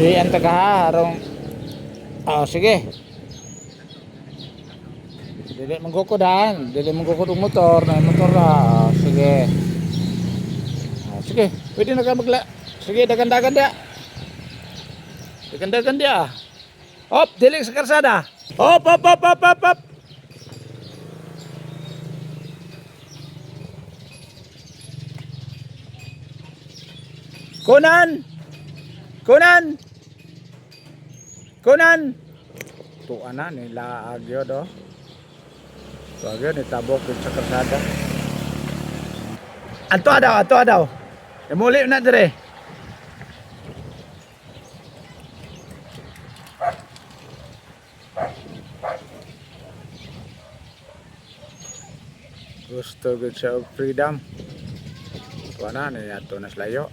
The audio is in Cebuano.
Di ang taga ha, arong. Ah, sige. Dili manggukod ha. Dili manggukod og motor, na motor ra. Ah, sige. Ah, sige, pwede na ka magla. Sige, dagan-dagan dia. Dagan-dagan dia. Hop, dili sa karsada. Hop, hop, hop, hop, hop, hop. Kunan! Kunan! Kunan! Tuan na ni laag yun, oh. Tuag yun, itabok yun sa karsada. Anto daw, anto daw. Imuli na dire. Gusto gud siya og freedom. Tuan na ni ato na slayo.